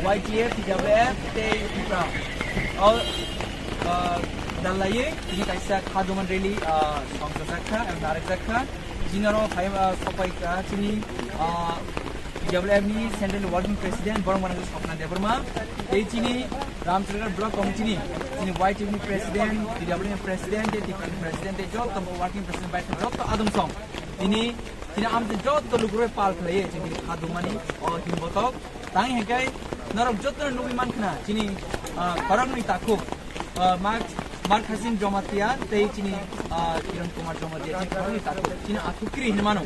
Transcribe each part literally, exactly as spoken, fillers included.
Y T F, T W F tei Tipra o, ah, dalaiwi tini kaisa kha duman rally, ah, songchajak kha, narwkjak kha. Chini oro phai, ah, sopai kha chini, ah, T W F ni Central Working President borok mano Swapna Debbarma, tei chini Ramchandra Block Committee ni chini Y T F ni President, T W F ni President, tei Tipra ni President, tei joto Working President bai joto adong song. Tini, tini amtwi joto lukurok pal khlaiwi chini kha dumani o himbotok. Tang hinkhe norok joto nugwi mankhna chini, ah, khoroknwi takhuk, ah, Mark, Mark Hasim Jamatia tei chini, ah, Kiran Kumar Jamatia chini khoroknwi takhuk chini athukiri hinwi mano.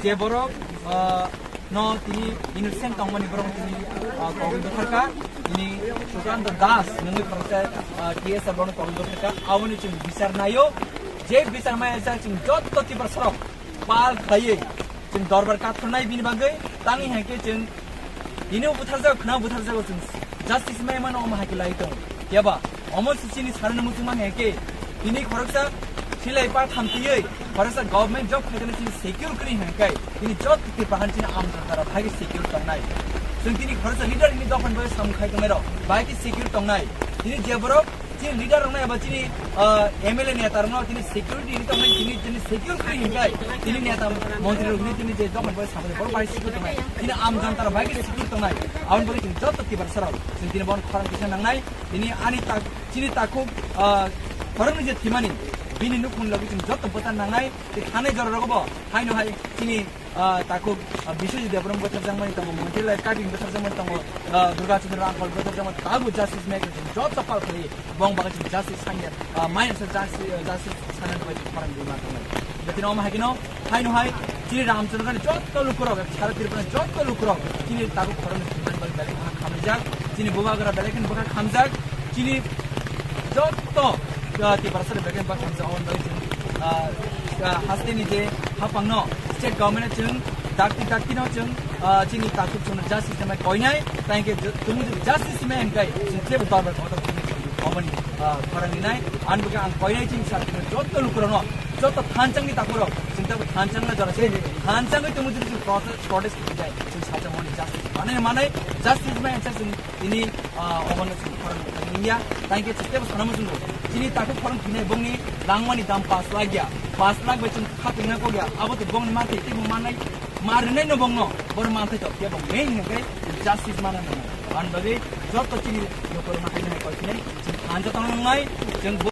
Je borok, ah, no tini innocent tongmani borok tini, ah, kogwi bwtharkha, tini Sushanta Das mungwi khoroksa, ah, T S R borokno kogwi bwtharkha, aboni chwng bichar naio. Je bichar maya jak chwng joto Tiprasarok pal khlaiwi chwng dorbar kathornai bini bagwi, tangwi hai khe chwng tini butharjak, khna butharjago chwng justice mai mano omo hai khe lai tong. Phiya ba omo se chini sarani muchungma hai khe tini khoroksa silai pa thamtwiwi khoroksa government job khaitani chini secure kwrwi hai khe tini joto Tiprahan chini amjotara bhai secure tongnai. Chwng tini khoroksa leader ni dophani bagwi samung khai tongnai rok bhai khe secure tongnai. Tini je borok chini leader rok nai eba chini, ah, M L A neta rok no tini security ni tongmani tini, tini secure khe hinkai tini neta montri rok ni tini je dophani bagwi samung borok bai secure tongnai. Tini am janta rok bai secure tongnai. Aboni bagwi chini joto Tiprasa rok chini tini bon khorang kisa nangnai. Tini ani tak, chini takhuk, ah, khorang ni je thimani bini nukhung lagi chini joto bwta nangnai. Tini thanai jora rogo bo haino hai chini ah, takhuk, ah, Biswajit Debbarma bwtharjakmani tongo, Montri Lal Karting bwtharjakmani tongo, ah, Durga Chandra Rampal bwtharjakmani tongo, abo justice maker chwng joto pal khlai, bong bagwi chwng justice sanya, ah, maya sa justice, ah, justice sanani bagwi chwng khorang rwma tongo. Betino omo hai kheno, haino hai, chini Ramchandra ni joto lukurok, sara Tripura ni joto lukurok, chini takhuk khorang rwmani bagwi belai kheno khamjak, chini bubagra belai kheno bwkha khamjak, chini joto, ah, Tiprasa ni belai kheno bwkha khamjak, aboni bagwi chwng, ah, ah, hasteni je haphangno state government chwng dakti dakti no chwng, ah, chini takhuk chwngno justice nai koinai, tangke chwng justice mai hwnkai chwng jebo dorbar kotor oboni, ah, khorang rinai, ani bagwi ang koinai chini sar joto lukurokno, joto thanchangni takhukrok, chwng tabo thanchangna jora se thanchangwi chwng protest, protest khlai chwng sacha mani justice manai manai justice mai hwnsa chwng Tini, ah, obono chwng khorang nangya. Tangke chwng tebo sana muchungo. Chini takhuk khorang thinai bongni langmani dam pash lakh ya. Pash lakh bai chwng kha tongna kok ya. Abo to bongni manthai tebo mannai. Ma rinai no bongno. Bor manthai to kebo main hwnkhe justice mana nang. An bagwi joto chini joto ma haino hai koi thinai. Chwng thansa tong nangnai. Chwng